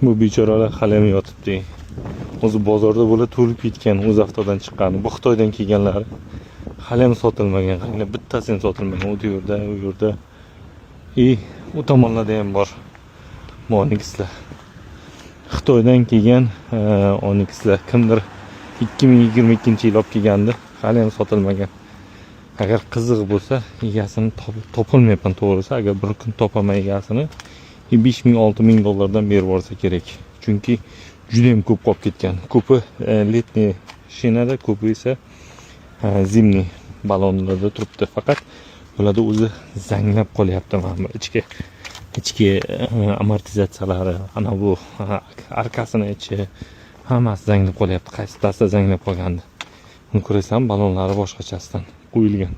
Bu bechoralar haliyam yotibdi. O'zi bozorda bular to'lib ketgan, UzAvtodan chiqqan. Bu Xitoydan kelganlari haliyam sotilmagan. Qaranglar, bittasi ham sotilmagan. U yerda, u yerda. И u tomonlarda ham bor. Bu Onixlar. Xitoydan kelgan Onixlar kimdir 2022-yil olib kelgandi, hali ham sotilmagan. Agar qiziq bo'lsa, egasini topolmayapman to'g'risi. Agar bir kun topaman egasini, 5000 6000 dollardan berib yuborsa kerak. Chunki juda ham ko'p qolib ketgan. Ko'pi летний shinada, ko'pi esa зимний balonlarda turibdi. Faqat bularda o'zi zanglab qolyapti mana bu ichki amortizatsiyalari, ana bu arkasini ichi, hammasi zanglab qolyapti. Qaysi bittasida zanglab qolgandi. Uni ko'rasan, balonlari boshqachasidan qo'yilgan.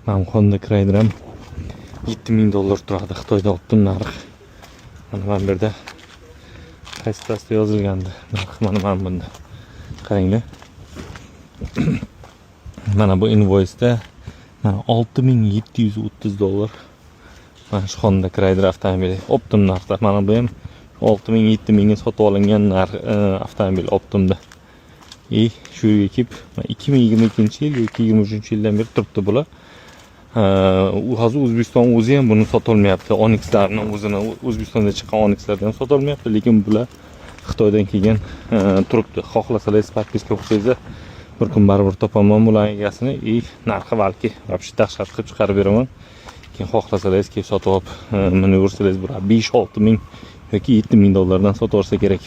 Mana bu Honda Crider ham 7000 dollar turadi. Xitoyda оптом narx. Mana bu yerda qaysi bittasida yozilgandi narx, mana bunda. Qaranglar. Mana bu invoiceda mana 6730 dollar. Mana shu Honda Crider avtomobili оптом narxda. Mana bu ham 6000 7000 ga sotib olingan narx, avtomobil оптом da. И shu yerga kelib 2022-yil yoki 23-yildan beri turibdi bular. U hozir O'zbekiston o'zi ham buni sotolmayapti. Onixlarni o'zini, O'zbekistonda chiqqan Onixlarni ham sotolmayapti, lekin bular Xitoydan kelgan turibdi. Xohlasangiz, подписка qilsangizlar, bir kun baribir topaman bularning egasini и narxi balki вообще dahshat qilib chiqarib beraman. Keyin xohlasangiz, kelib sotib olib, minaversangiz bo'ladi. 5-6 ming yoki 7 ming dollardan sotib olsa kerak.